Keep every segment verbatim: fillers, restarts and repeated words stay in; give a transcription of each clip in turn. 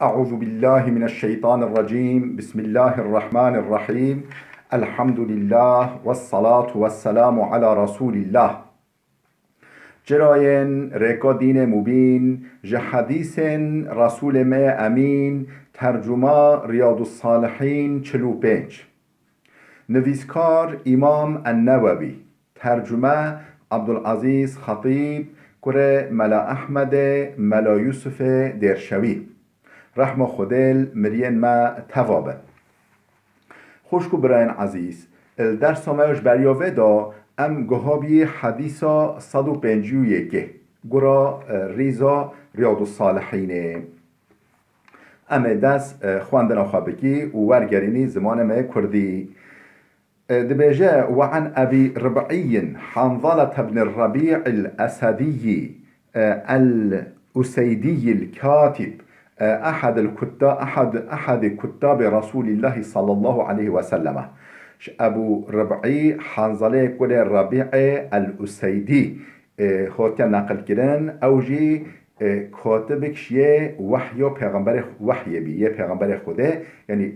أعوذ بالله من الشيطان الرجيم. بسم الله الرحمن الرحيم. الحمد لله والصلاة والسلام على رسول الله. Çirayên rêka dînê mubîn, ji hedîsên Resûlê me yê Emîn, tercuma Riyadus Salihîn çil û pênc. Nivîskar Îmam En-Newewî, tercume Abdulazîz Xetîb, kurê Mela Ehmedê, Mela Yûsifê Dêrşewî. Rehma Xwedê li miriyên me teva be. Xwişk û birayên ezîz, li dersa me ji beriya vê de em guha bî hedîsa sed û pêncî û yekê, gura, e, rîza Riyadus Salihînê. Em ê dest, e, xwendina xwe bikî û wergerînî zimanê me yê kurdî. E, dibêje, وعن أبي ربعي حنظلة بن الربيع الأسدي، e, الأسيدي الكاتب، e, أحد الكتا-، أحد، أحد كتاب رسول الله صلى الله عليه وسلم. Ji Ebû Rib'î Hanzalê kurê Rabî'ê El-Useydî, e, hatiye neqilkirin, ew jî, e, katibek ji yê wehya pêxemberê, wehyê bî, yê pêxemberê Xwedê, yanî, e,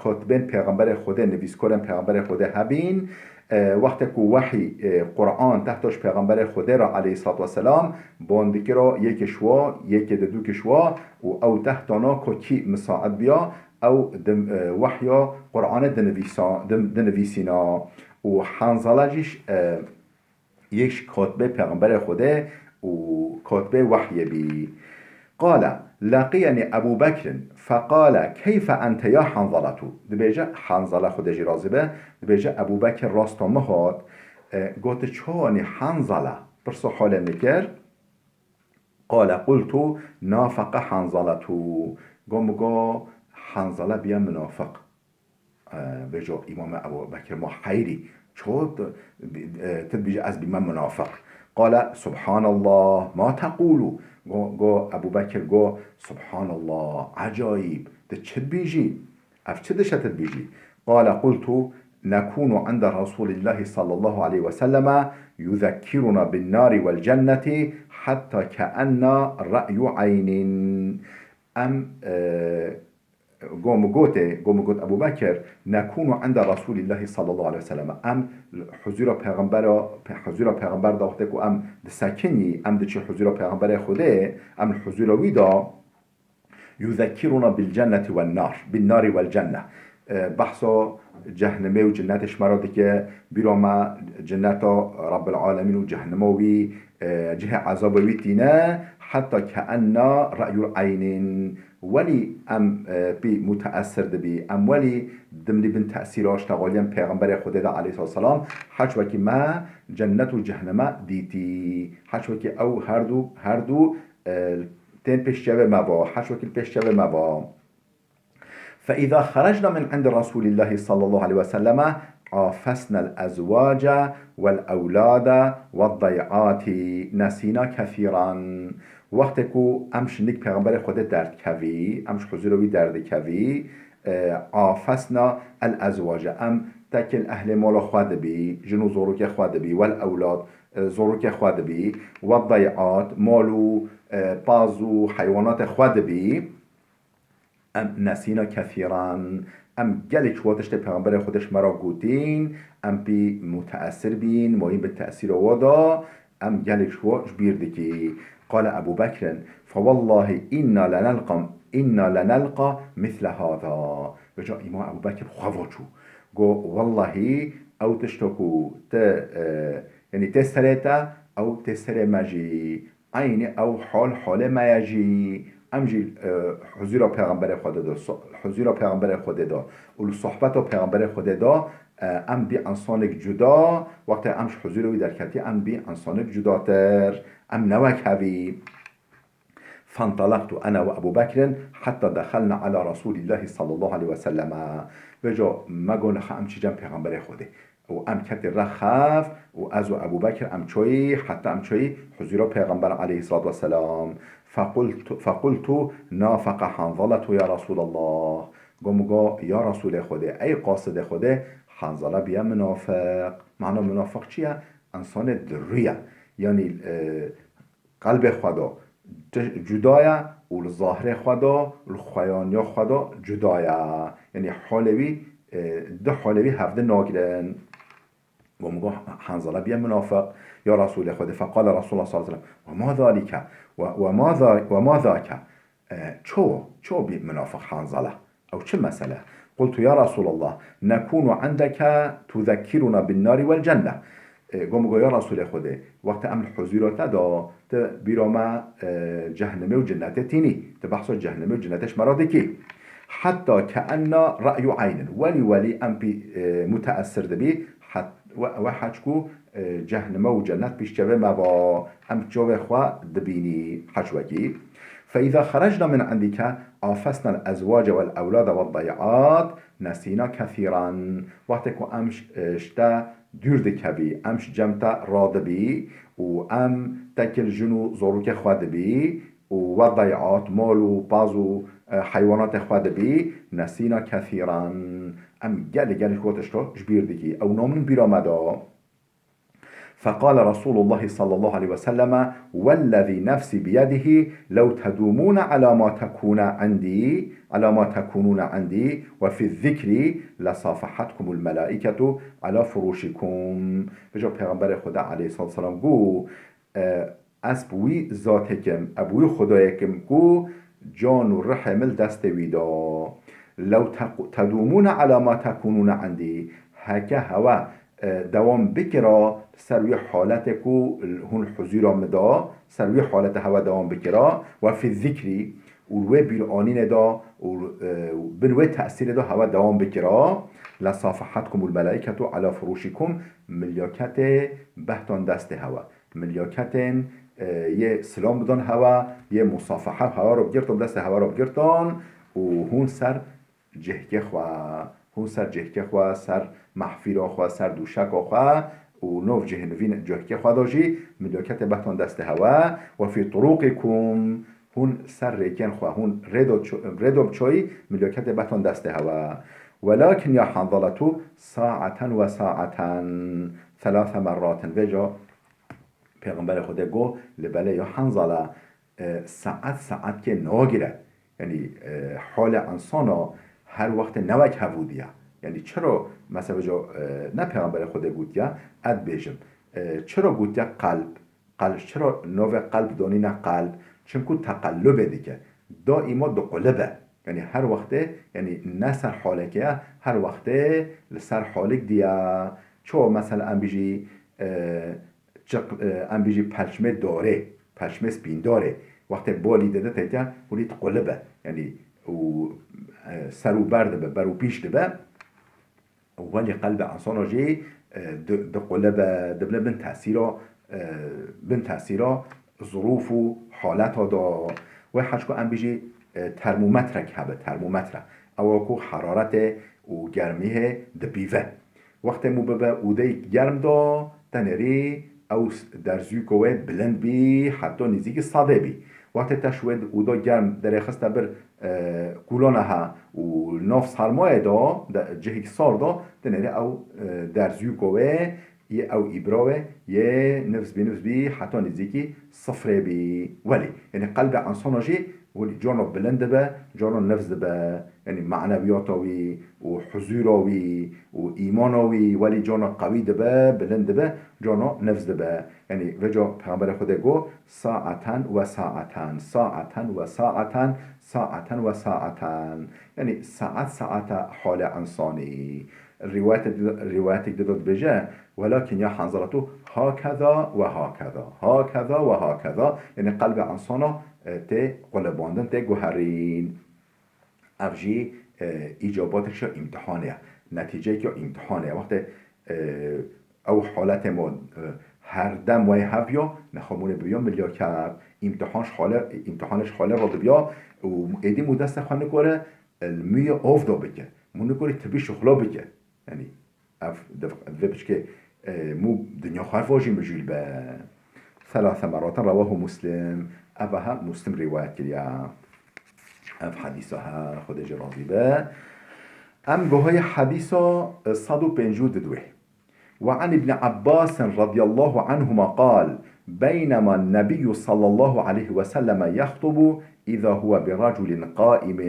katibên pêxemberê Xwedê, nivîskarên pêxemberê Xwedê hebîn, e, wextê ku wehî, e, Quran tehta ji pêxemberê Xwedê re aleyhissalatu vesselam, ban dikira yekê ji wa, yekê di dûkê ji wa û ew tehtana ku kî misaid biya, ew di, e, wehya Quranê dinivîsa-, din-, dinivîsîna û Hanzala jî, e, yek ji katibê pêxemberê Xwedê û katibê wehyê bî. قال: لقيني أبو بكر فقال: كيف أنت يا حنظلة؟ Dibêje, Hanzala Xwedê jî razî be, dibêje, Ebû Bekir rasta min hat, e, got, çawa nî Hanzala? Pirsa halê min kir. قال: قلت: نافق حنظلة. Got min, got, Hanzala biya munafiq. E, bêjo Îmamê Ebû Bekir ma heyrî, ço tu, e, tu dibêjî ez bîme munafiq. قال: سبحان الله، ما تقول؟ Go, go, Ebû Bekir go, Subhanallah, ecayîb, tu çi dibêjî? Ev çi dişe tu dibêjî? قال: قلت: نكون عند رسول الله صلى الله عليه وسلم يذكرنا بالنار والجنة حتى كأن رأي عين. Em, e, Go min gotê, go min got Ebû Bekir, nekûnu inde Resûlîllahî sallallahu aleyhi ve sellem. Em huzûra pêxembera, pe-, huzûra pêxember de wextê ku em disekinî, em diçî huzûra pêxemberê Xwedê, em li huzûra wî de, yuzekiruna bil cenneti wen nar, bin nari wel cenne. E, behsa cehnimê û cinnetê ji me re dike, bîra me cinneta Rabbil Alemîn û cehnima wî, e, cihê ezabê wî tîne, heta ke enna re'yul eynîn. Welî em, e, pî muteesir dibî. Em welî dimlî bin tesîra ştexaliyên Pêxemberê Xwedê de aleyhisselam, heç wekî me cennet û cehneme dîtî. Heç wekî ew herdu, herdu, e, tên pêş çavê me va. Heç wekî li pêş çavê me va. فإذا خرجنا من عند رسول الله صلى الله عليه وسلم عافسنا الأزواج والأولاد والضيعات نسينا كثيرا. Wextê ku em ji nîk Pêxemberê Xwedê derdikevî, em ji huzûra wî derdikevî, e, afesna el ezwace, em tekê li ehlê mala xwe dibî, jin û zorokê xwe dibî, wel ewlad, e, zorokê xwe dibî, we dayat, mal û, e, paz û heywanatê xwe dibî. Em nesîna kethîran, em gelek ji we tiştê Pêxemberê Xwedê ji me re gotîn, em pî muteesir bîn, mayîn bi tesîra we de, em gelek ji we ji bîr dikî. Qale Ebû Bekrin, "Fewellahî înna lenelqa, înna lenelqa misle hâzâ." Vêca Îmam Ebû Bekir bi xwe ve çû. Got, "Wellahî ew tişta ku te, e, yanî tê serê te, ew tê serê me jî." Eynî ew hal halê me ye jî. Em jî, e, huzûra Pêxemberê Xwedê de, so-, huzûra Pêxemberê Xwedê de û li sohbeta Pêxemberê Xwedê de, e, em bî ensanek cuda, wextê em ji huzûra wî derketî, em bî ensanek cudatir. Em ne wek hevî. فانطلقت أنا وأبو بكر حتى دخلنا على رسول الله صلى الله عليه وسلم. Vêca me got, "Niha em çî cem Pêxemberê Xwedê." Û em ketî re xev û ez û Ebû Bekir em çoyî, heta em çoyî huzûra Pêxember aleyhissalatu vesselam. Fequltu, fequltu, "Nafeqa Hanzaletu ya Resûlallah." Got min, got, "Ya Resûlê Xwedê, ey qasidê Xwedê, Hanzala biye munafiq." Mana munafiq çi ye? Ensanê dirû ye. Yanî, e, qelbê xwe de, cuda ye û li zahirê xwe de, li xweyaniya xwe de cuda ye. Yanî holê wî, e, du holê wî hevdi nagirin. Û min got, Hanzala bîye munafiq, ya Resûlê Xwedê. Feqale Resûlullah sallallahu aleyhi ve sellem, "Ve ma zalike, ve, ve ma za-, ve ma zake?" E, ço, ço bî munafiq Hanzala? Ew çi mesele? Qultu ya Resûlallah, nekûnu indeke tuzekkiruna bin nari wel cenne. E, got, min got, ya Resûlê Xwedê, wextê em li huzûra te de, tu bîra me, e, cehnemê û cinnetê tînî. Tu behsa cehnemê û cinnetê ji me re dikî. Heta keenna re'yu eynin. Welî welî em pî, e, muteessir dibî. Het-, we, we heçku, e, cehnime û cennet pîş çavê me va. Em çavê xwe dibînî heçwekî. Fe îza xerecna min indike afesna el ezwace wel ewlade wel dayat nesîna kethîran. Wextê ku em ş-, e, ji te dûr dikevî, em ji cem te radibî û em tekil jin û zorokê xwe dibî û we dayat, mal û paz û, e, heywanatê xwe dibî, nesîna kethîran. Em gelê gelê ku tişta ji bîr dikî. Ew namîn bîra me da. فقال رسول الله صلى الله عليه وسلم: والذي نفسي بيده لو تدومون على ما تكون عندي، على ما تكونون عندي وفي الذكر لصافحتكم الملائكة على فروشكم. Vêca Pêxemberê Xweda aleyhissalatu vesselam got, e, Ez bi wî zatê kim, ez bi wî Xwedayê kim ku can û rihê min li destê wî da. Lew teq-, tedûmûne ala ma tekûnûne indî. Heke hewe, e, dewam bikira ser wî haletê ku hûn li huzûra min da, ser wî haletê hewe dewam bikira, we fî zikrî û li wê bîranînê da û, e, bin wê tesîrê da hewe dewam bikira, lesafahatkumul melaîketu ala furûşikum, milyaketê behtan destê hewe. Milyaketên, e, yê silam bidan hewa, yê musafaha hewa ro bigirtan, destê hewa ro bigirtan û hûn ser cihkê xwe, hûn ser cihkê xwe, ser mehfîra xwe, ser dûşeka xwe û nov cih nivîn cihkê xwe de jî milyaketê behtan destê hewe. We fî turûqîkum, hûn ser rêkên xwe, hûn rêdo ço-, rêdo biçoyî milyaketê behtan destê hewe. Welakin ya Hanzaletu saeten we saeten, selase merratin. Vêca Pêxemberê Xwedê got, li belê ya Hanzala, e, saet saetkê nagire. Yanî, e, halê insana her wextê ne wek hevûdî ye. Yanî çira, mesela, vêca, e, ne Pêxemberê Xwedê gotiye, ez dibêjim. E, çira gotiye qelb? Qelb, çira navê qelb danîne qelb? Çimku teqellubê dike. Daîma diqulibe. Yanî her wextê, yanî ne ser halekê ye, her wextê li ser halik diye. Çawa mesela em bijî, e, çiq-, e, em bijî pelçmê darê, pelçmê spîndarê. Wextê balî dide têke, hûnî diqulibe. Yanî û, e, ser û ber dibe, ber û pîş dibe. Welî qelbê insana jî, e, di-, diqulebe, dibine bin tesîra, e, bin tesîra zirûf û haleta da. Wê heçku em bijî, e, termometrek hebe, termometre. Ew ku heraretê û germiyê dipîve. Wextê mû bibe ûdeyek germ da, tenêrî ew s-, derzûko wê bilind bî, heta nêzîkî sedê bî. Wextê te ji wê ûda germ derêxiste bir, e, kûlana he û nav sermayê da, de, cihekî sar da, tenêrî ew, e, derzûko wê yê ew îbra wê yê nifs bî, nifs bî, heta nêzîkî sifrê bî. Welî, yanî qelbê insana jî Welî cano bilind dibe, cano nifs dibe. Yanî maneviyata wî û huzûra wî û îmana wî, welî cano qewî dibe, bilind dibe, cano nifs dibe. Yanî vêca Pêxemberê Xwedê got, saeten we saeten, saeten we saeten, saeten we saeten. Yanî saet saete halê insanî. Rîwayetek, rîwayetek dide dibêje, welakin ya Hanzala tu hakeza we hakeza, hakeza we hakeza, yanî qelbê insana, e, tê qulibandin, tê guherîn. Ev jî, e, îcabatek ya îmtihanê ye, netîceyek ya îmtihanê ye. Wextê, e, ew haletê ma, e, her dem wey hev ya, nexwe mûnê bibiya milyaket, îmtihan ji halê, îmtihanê ji halê re dibiya û êdî mû destê xwe nikore, e, li mûyê av da bike. Mû nikore tibî şixula bike. Yanî ev div-, divê piçkê, e, mû dinya xwe vajî mijûl be. Selase merratin rewahu Muslim. Ev he Muslim rîwayet kiriye. Ev hedîsa he, Xwedê jê razî be. Em guhayê hedîsa, e, sed û pêncî û didwê. وعن ابن عباس رضي الله عنهما قال: بينما النبي صلى الله عليه وسلم يخطب إذا هو برجل قائم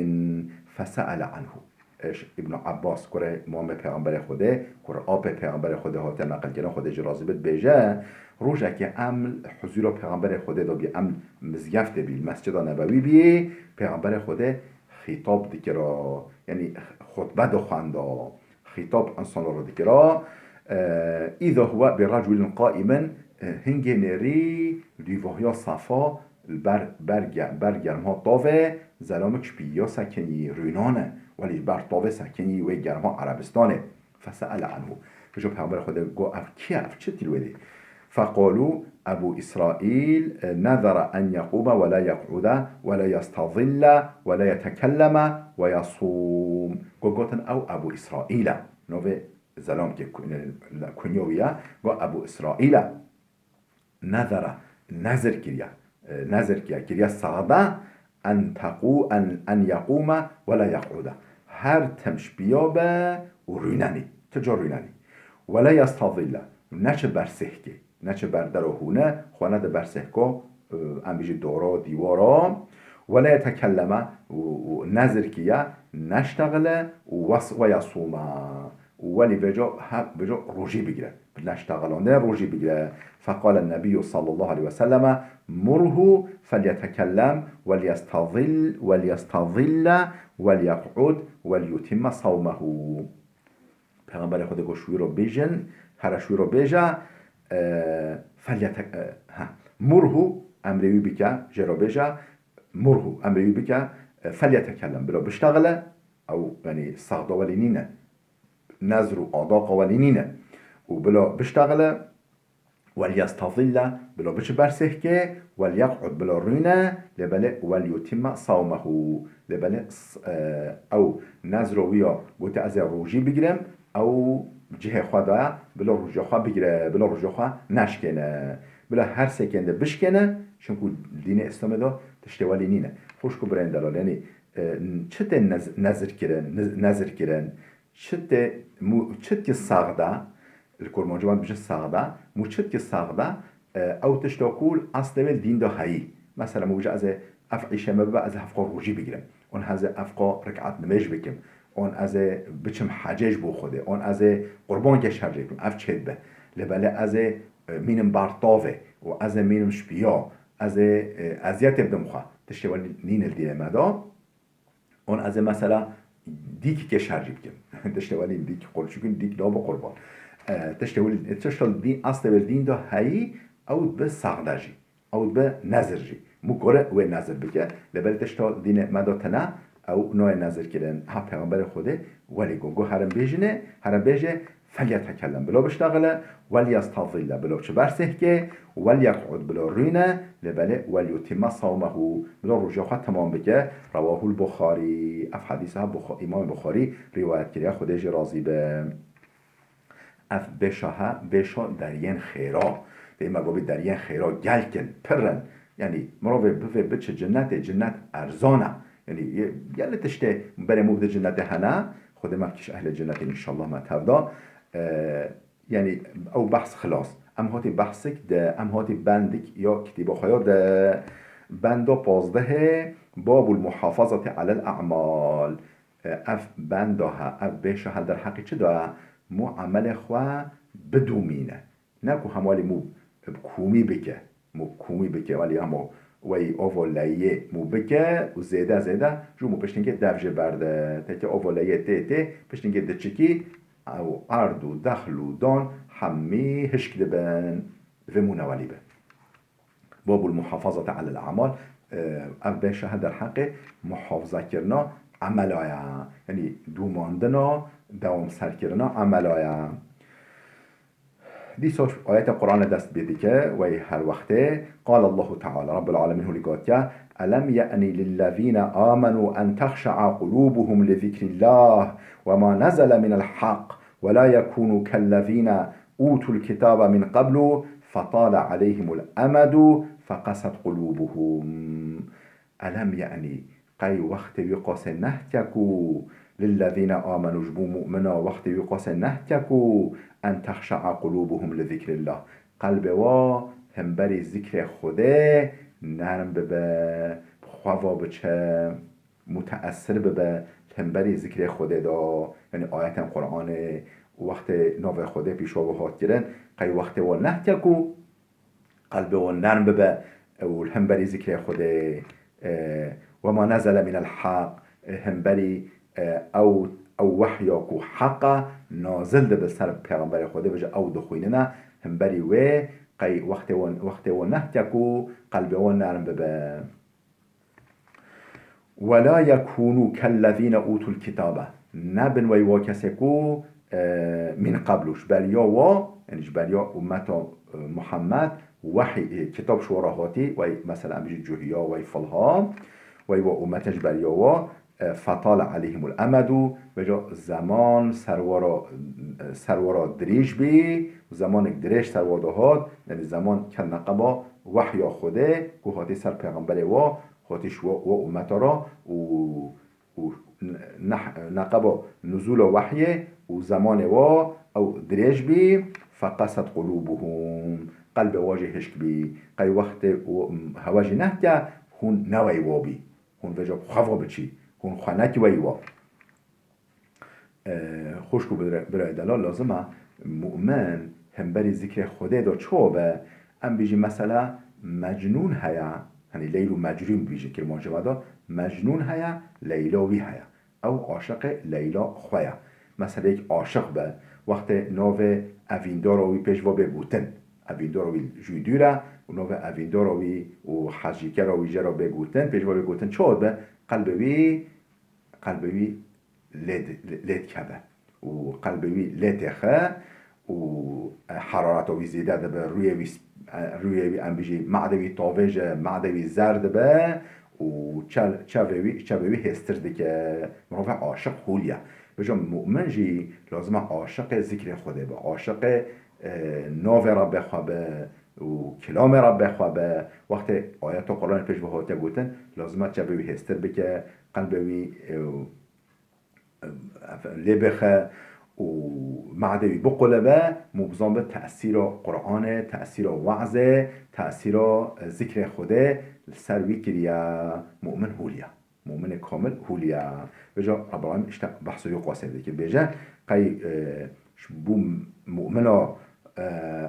فسأل عنه. Îbn Abbas, kurê mamê Pêxemberê Xwedê, kur apê Pêxemberê Xwedê hate neqilkirin, Xwedê jî razî bit, bêje, rojekê em huzûra Pêxemberê Xwedê de bî, em mizgeftê bî, li Mescida Nebewî bî, Pêxemberê Xwedê xîtab dikira, yanî xutbe dixwenda. Xîtab însanan re dikira. E, îza huwe bi reculin qaimin, e, hingê nêrî dîvahiya Safa li ber, ber ge-, ber germha tavê zelamik ji piya sekinî rûnane, welî ji ber tavê sekinî wê germha Erebistanê. Feseele anhu. Pêşo Peyxemberê Xwedê got, ev kî ye? Ev çi tîl wê dê? Feqalû Ebû Îsraîl, e, nezere en yeqûme we la yeqûde we la yestezille we la yetekelleme we yesûm. Got, gotin ew Ebû Îsraîl e. Novê zelamkê ku-, kunya wî ye. Got Ebû Îsraîl e. Nezere, nezir kiriye. E, nezir kiriye, kiriye sade en teqû-, en, en yeqûme we la yeqûde. Her tim ji piya be û rûnenî. Ti car rûnenî. We la yestezille. Neçe ber sêhkê. Neçe ber der û hûne, xwe nede ber sehko, e, em bijî dora, dîwara. Wele yetekelleme û, û nezirkiye, neştexile û wes-, we yesûme. Û welî vêca he-, vêca rojî bigire. Bi neştexilandinê rojî bigire. Feqale Nebiyyu sallallahu aleyhi ve selleme, murhu felyetekellem, welyestazil-, welyestazille, welyeq'ud, welyutimme savmehu. Pêxemberê Xwedê got, ji wî re bêjin, here ji wî re bêje, e, felyete-, e, ha, murhu, emrê wî bike, jê re bêje, murhu, emrê wî bike, e, felyetekellem, bila biştexile, ew, yanî, saxda welî nîne, nezr û adaqa welî nîne. Û bila biştexile, Welyestazille, bila biçe ber sehkê, welyek'ud, bila rûne, lê belê welyutimme savmehu, lê belê s-, e, ew nezro wî ya gote ez ê rojî bigirim, ew cihê xwe de bila roja xwe bigire, bila roja xwe neşkêne. Bila her sêkên de bişkêne, çimku dînê Îslamê de tiştê welî nîne. Xwişk û birên delal, yanî, e, çi tê nez-, nezir kirin, niz-, nezir kirin, Çi tê, mû-, çitkî saxda, li Kurmancî wan dibêjin saxda, mû çitkî saxda, e, ew tişta ku li eslê wê li dîn de heyî. Mesela, mû bêje ez ê ev îşê me bibe, ez ê hevqa rojî bigirim. An ez ê hevqa rik'at nimêj bikim. An ez ê biçim hecê ji bo Xwedê. An ez ê qurbankê şercê bikim. Ev çê dibe. Lê belê ez ê, e, mînim ber tavê û ez ê mînim ji piya. Ez ê, e, eziyetê bidim xwe. Tiştê welî nîne li dînê me de. An ez ê mesela dîkî kê şercî bikim. Tiştê welî dîk qur-, çikin dîk nabe qurban. E, tiştê welî, tişta dîn, eslê welî dîn de heyî, ew dibe saxde jî. Ew dibe nezir jî. Mû kore wê nezir bike. Lê belê tişta dînê me de tine, ew nayê nezir kirin. Ha, Peyxemberê Xwedê welî got. Got herin bêjine, herin bêje, Felyetekellem, bilo biştexile, welyestazille, bilo biçe ber sehkê, welyek'ud, bilo rûne, lê belê welyutimme savmehu, bilo roja xwe temam bike. Rewahul Buxarî, ev hedîsa Buxa-, Îmam Buxarî rîwayet kiriye, Xwedê jê razî be. Ev bêşa he, bêşa deriyên xêra. Dê me gobî deriyên xêra gelk in, pir in. Yanî mirovê bivê biçe cinnetê, cinnet erzan e. Yanî ye-, gelê tiştê berê mû bide cinnetê hene, Xwedê me bikî ji ehlê cinnetê înşallah me tev da. E, Yanî ew behs xilas. Em hatî behsik de, em hatî bendik ya kitêba xwe ya de benda pazdehê, Babul muhafazati alel a'mal. E, ev benda he, ev bêşa he derheqî çi de? Mû emelê xwe bidomîne. Ne ku hemwelî mû bi komî bike. Mû komî bike, welî hemo wey ava leyê mû bike û zêde zêde ji mû piştînkê dev jê berde. Teke ava leyê tê tê, piştînkê diçikî ew erd û dexl û dan hemî hişk dibin. Vê mû ne welî be. Babul muhafazate alel a'mal, e, ev bêşa he derheqê muhafazakirina emela ye. Yanî domandina, dewamserkirina emela ye. Dîsa ayete Qur'anê dest pê dike, wey her wextê. Qale Allahu Teala, Rabbul Alemîn hûlî gotiye, "Elem ye'ni lillezîne âmenû en tehşe'a qulûbuhum li zîkrillâh ve ma nezele minel haq ve la yekûnû kellezîne ûtul kitâbe min qeblu fetâle aleyhimul emedu feqeset qulûbuhum." Elem ye'ni, qey wextê wî qasê nehtiye ku, lillezîne âmenû, ji bo mu'mina wextê wî qasê nehtiye ku, en tehşe'a qulûbuhum li zîkrillâh, qelbê wa hemberî zikrê Xwedê nerm bibe, bi xwe va biçe, muteessir bibe li hemberî zikrê Xwedê de. Yanî ayetên Qur'anê wextê navê Xwedê pîşa we hat kirin, qey wextê we nehtiye ku qelbê we nerm bibe û li hemberî zikrê Xwedê, e, wema nezele minel haq, e, hemberî, e, ew, ew wehya ku heq e, nazil dibe ser pêxemberê Xwedê, bêje ew dixwînine, hemberî wê qey wextê we, wextê we nehtiye ku qelbê we nerm bibe. ولا يكونوا كالذين أوتوا الكتاب. Nebin wey wa kesê ku, e, min qablu, ji beriya wa, yanî ji beriya ummeta, e, Muhammed, wehî, e, kitab ji wa re hatî, wey mesela em bijî cuhiya, wey filha, wey wa ummete ji beriya wa, e, فطال عليهم الأمد, vêca zeman ser wa re, e, ser wa re dirêj bî, û zemanek dirêj ser wa de hat, yanî zeman ket neqeba wehya Xwedê ku hatî ser pêxemberê wa, hatî ji wa, wa ummeta re û, û ne-, neqeba nuzûla wehyê û zemanê wa ew dirêj bî, فقست قلوبهم, qelbê wa jî hişk bî. Qey wextê û hewe jî nehtiye, hûn ne wey wa bî. Hûn vêca bi xwe va biçî. Hûn xwe nekî wey wa. E, xwişk û bira-, birayê delal, lazim e mu'min hemberî zikrê Xwedê de çawa be, em bijî mesela Mecnûn heye, hani Leyl û Mecnûn bijî Kirmancî me de, Mecnûn heye, Leyla wî heye. Ew aşiqê Leyla xwe ye. Mesela yek aşiq be, wextê navê evîndara wî pêş ve bê gotin, evîndara wî ji wî dûr e û navê evîndara wî û hezîkera wî jê re bê gotin, pêş ve bê gotin, çawa dibe? Qelbê wî, qelbê wî lê di-, lê dikeve û qelbê wî lê têxe û, e, herareta wî zêde dibe, rûyê wî sp-, e, rûyê wî, em bijî, madê wî tavêj e, madê wî zer dibe û çel-, çavê wî, çavê wî hêstir dike. Mirov e aşiq hûl ye. Vêca mu'min jî lazim e aşiqê zikrê Xwedê be, aşiqê, e, navê Rebbê xwe be û kilamê Rebbê xwe be. Wextê ayeta Qur'anê pêş ve hatiye gotin, lazim e çavê wî hêstir bike, qelbê wî, e, lê bixe û madê wî biqulebe, mû bizan be tesîra Qur'anê, tesîra we'zê, tesîra, e, zikrê Xwedê li ser wî kiriye, mu'min hûliye. Mu'minê kamil hûliye. Vêca Rabbul Alemin işte behsa wî qasê dike. Bêje, qey, e, ji bo mu'mina, e,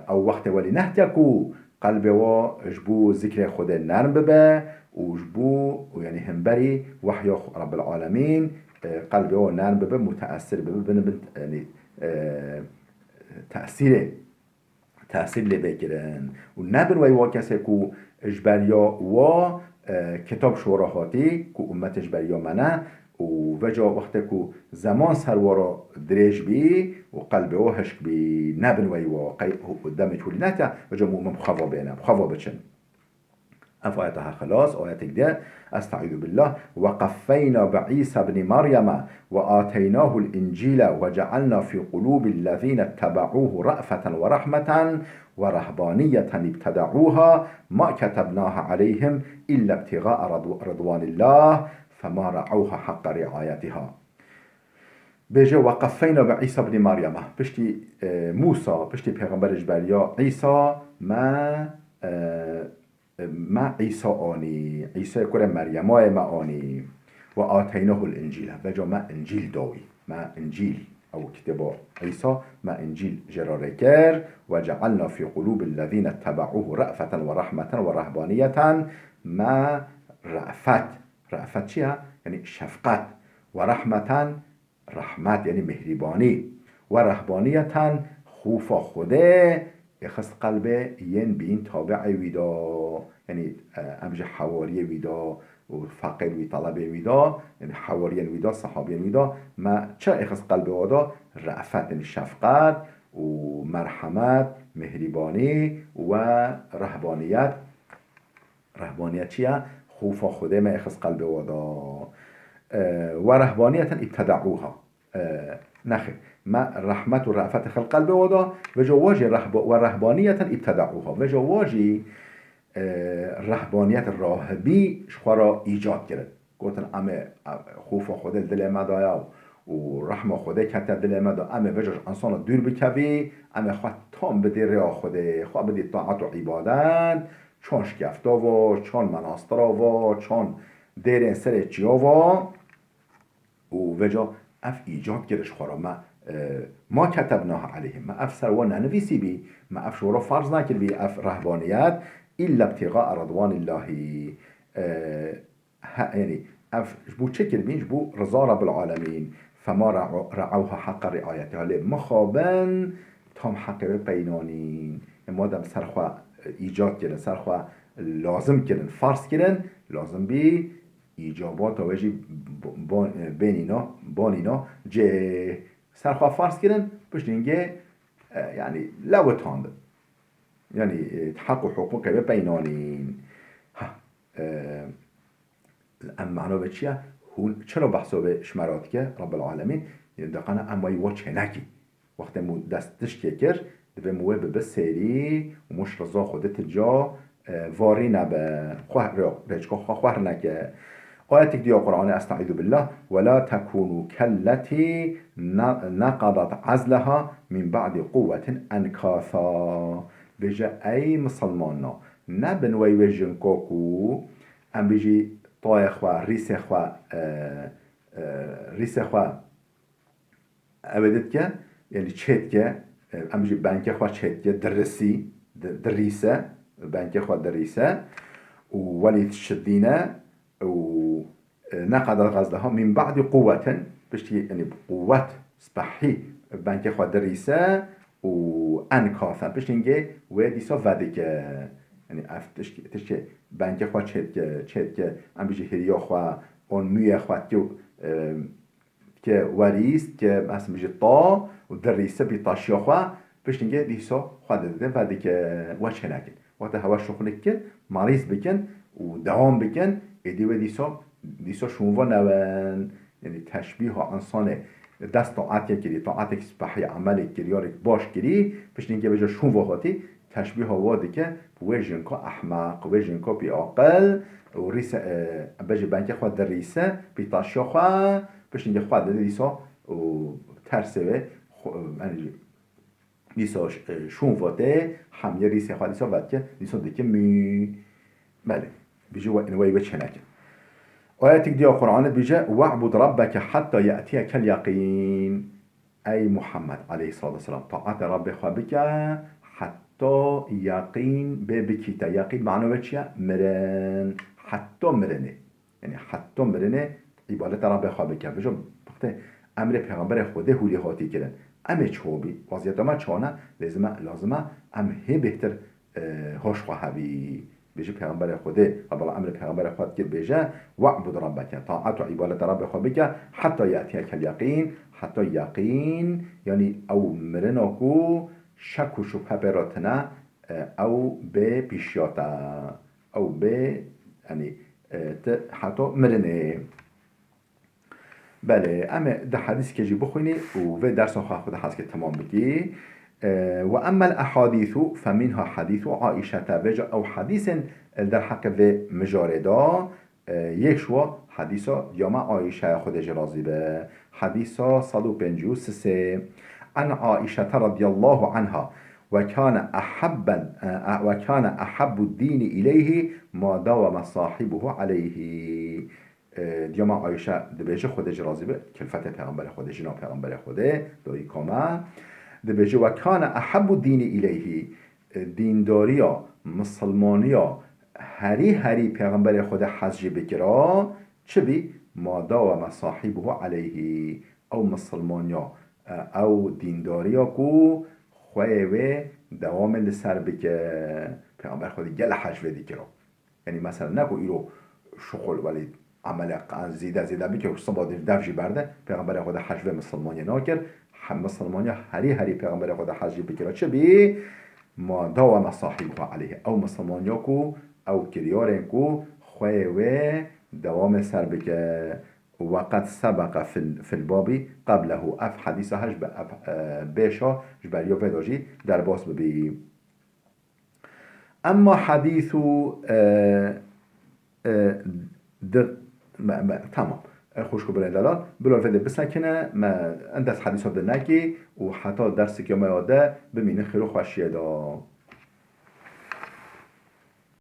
ew wextê welî nehtiye ku qelbê wa ji bo zikrê Xwedê nerm bibe û ji bo, û yanî hemberî wehya Xwe-, Rebbil Alemîn, e, qelbê wa nerm bibe, muteessir bibe, bin, bin, yanî, e, tesîrê, tesîr lê bê kirin. Û nebin wey wa kesê ku ji beriya wa, e, kitab ji wa re hatî, ku ummetê ji beriya me ne, û veca wextê ku zeman ser wa re dirêj bî û qelbê wa hişk bî, nebin wey wa, qey demê hûlî nete, veca mu'min bi xwe va bêne, bi xwe va biçin. Ev ayeta ha xilas, ayetek de, Estaizu billah, وقفينا بعيسى ابن مريم وآتيناه الإنجيل وجعلنا في قلوب الذين اتبعوه رأفة ورحمة ورهبانية ابتدعوها ما كتبناها عليهم إلا ابتغاء رضو-، رضوان الله فما رعوها حق رعايتها. Bêje, وقفينا بعيسى ابن مريم. Piştî, e, Mûsa, piştî pêxemberê ji beriya Îsa me, e, me Îsa anî. Îsayê kurê Meryemayê me anî. وآتيناه الإنجيل. Veca me Încîl dawî. Me Încîl. Ew kitêba Îsa, me Încîl jê re rê kir. وجعلنا في قلوب الذين اتبعوه رأفة ورحمة ورهبانية. Me re'fet. Re'fet çi ye? Yanî şefqet. ورحمة, rehmet, yanî mihrîbanî. ورهبانية, xûfa Xwedê, êxist qelbê yên bîn tabi'ê wî de. Yanî, e, em ji hewariyê wî de û feqîr wî, telebê wî de, yanî hewariyên wî de, sehabiyên wî de, me çi êxist qelbê wa de? Re'fet, yanî şefqet û merhemet, mihrîbanî û we rehbaniyet. Rehbaniyet çi ye? Xûfa Xwedê me êxist qelbê wa de. E, ورهبانية ابتدعوها. E, nexê. Me rehmet û re'fet xil qelbê wa de. Veca wa jî rehba-, ورهبانية ابتدعوها. Veca wa jî, e, rehbaniyet, rahibî ji xwe re îcad kirin. Gotin, em ê, e, xûfa Xwedê li dilê me de ye û û rehma Xwedê kete dilê me de, em ê veca ji insana dûr bikevî, em ê xwe tam bidî rêya Xwedê, xwe bidî taet û îbadet, çan şikefta va, çan menastira va, çan dêrên serê çiya va. Û veca ev îcad kir ji xwe re me, e, ma ketebnaha aleyhim. Me ev ser wan nenivîsîbî, me ev ji wan re farz nekiribî, ev rehbaniyet, illa ibtîgaa ridwanillahî. E, he, yanî ev ji bo çi kiribîn? Ji bo riza Rabbil Alemîn. Fema re'u-, re'ewha heqqa riayetiha. Lê mixabin tam heqê wê peynanîn. E, madem ser xwe, e, îcad kirin, ser xwe lazim kirin, farz kirin, lazim bî îcabata wê jî bo-, bo-, bênîna, banîna cê. Ser xwe farz kirin, piştî hingê, e, yanî lewitandin. Yanî, e, heq û hiqûqê wê peynanîn. Ha, e, em mano ve çi ye? Hûn çira behsa wê ji me re dike, Rabbil Alemîn? Yanî, deqana em wayî wa çênekî. Wextê mû dest tiştê kir, divê mû wê bibe sêrî û mû ji riza Xwedê ti ca, e, varî nebe. Xwe rê-, rêçka xwe xwehr neke. Ayetek diya Qur'anê, Estaizu billah, "Ve la tekûnû kelletî ne-, neqadat azleha min ba'di quwwetin enkâsa." Bêje, ey misilmana, nebin wey wê jinka ku em bijî tayê xwe, rîsê xwe, e, e, rîsê xwe ew ê dike, yanî çêdike, e, em jî benkê xwe çêdike, dirisî, di-, dirîse, benkê xwe dirîse û welî şidîne û, e, neqada gazdaha min ba'di quwwetin, piştî, yanî quwwet, spehî, benkê xwe dirîse û enkasa, piştî hingê wê dîsa vedike. Yanî ev tişt-, tiştê benkê xwe çêdike, çêdike, em bijî hiriya xwe, on mûyê xwe dike, e, ke werîst, ke, mesela, bijî ta û dirîse bî taşiya xwe, piştî hingê dîsa xwe didide, vedike, we çênekin. Wexta hewa şixulek kir, marîz bikin û dewam bikin, êdî wê dîsa, dîsa şûnva newin. Yanî teşbîha insanê dest taetê kirî, taetek spehî, emelek kirî, yarek baş kirî, piştî hingê vêca şûnva hatî, teşbîha wa dike, wê jinka ehmeq, wê jinka bîaqil û rîse, e, bejê benkê xwe dirîse, bî taşiya xwe, piştî hingê xwe dide dîsa û tersê wê xwe, yanî dîsa, e, şûnva tê, hemiyê rîsê xwe dîsa vedike, dîsa dike mû. Belê, bijî we, wey wê çêneke. Ayetek diya Qur'anê dibêje, "We'bud rabbeke hetta ye'tiyekel yaqîn." Ey Muhammed aleyhissalatu vesselam, taetê Rabbê xwe bike, heta yaqîn bê bikîte. Yaqîn mano wê çi ye? Mirin. Heta mirinê. Yanî heta mirinê îbadeta Rabbê xwe bike. Bijo, wextê emrê Pêxemberê Xwedê hûlî hatî kirin. Em ê çawa bî? Weziyeta me çawa ne? Lêzime, lazim e em hê bêhtir, e, hoş xwe hebî. Bêjî Pêxemberê Xwedê, Rabbil emrê Pêxemberê xwe dikir, bêje, "We'bud rabbeke", taet û îbadeta Rabbê xwe bike, "heta ye'tiyekel yaqîn", heta yaqîn, yanî ew mirina ku şek û şubhe pê re tine, e, ew bê pîşiya te, ew bê, yanî, e, ti heta mirinê. Belê, em ê di hedîskê jî bixwînî û vê dersa xwe Xwedê hezkê temam bikî. E, "Ve emmel ehadîsu fe minha hedîsu Aîşete." Vêca ew hedîsên li derheqê vê mijarê de, e, yek ji wa hedîsa diyama Aîşe ya Xwedê jê razî be. Hedîsa sed û pêncî û sisê. An Aîşete radiyallahu anha ve kâne ehebben, e, e, "Ve kâne ehebbu dîni ileyhi ma dawame sahibuhu aleyhi." E, diyama Ayşe dibêje, Xwedê jî razî be, kilfetê Pêxemberê Xwedê, jina Pêxemberê Xwedê, dayika me, dibêje, "Ve kâne ehebbu dîni ileyhî", e, dîndariya, misilmaniya herî herî Pêxemberê Xwedê hez jî bikira, çi bî? "Ma dawame sahibuhu aleyhî", ew misilmaniya, e, ew dîndariya ku xweyê wê dewamê li ser bike. Pêxemberê Xwedê gelek hez ji vê dikira. Yanî mesela ne ku îro şuxul welî emele qan zêde zêde bike û siba dîr dev jî berde, Pêxemberê Xwedê hez ji vê misilmaniyê nakir. He, misilmaniya herî herî Pêxemberê Xwedê hez jî bikira çi bî? "Ma dawame sahibuhu aleyhî." Ew misilmaniya ku ew kiryarên ku xweyê wê dewamê ser bike. "Ve qed sebeqe fil, fil babî qeblehu." Ev hedîsa hej bi ev, e, bêşa ji beriya vê de jî derbas bibî. Emma hedîs û, e, e, di-, me, me, tamam. Ey xwişk û birên delal, bila vê dê bisekine, me endez hedîsa di nekî û heta derseke me ya de bimînin xêr û xweşiyê de.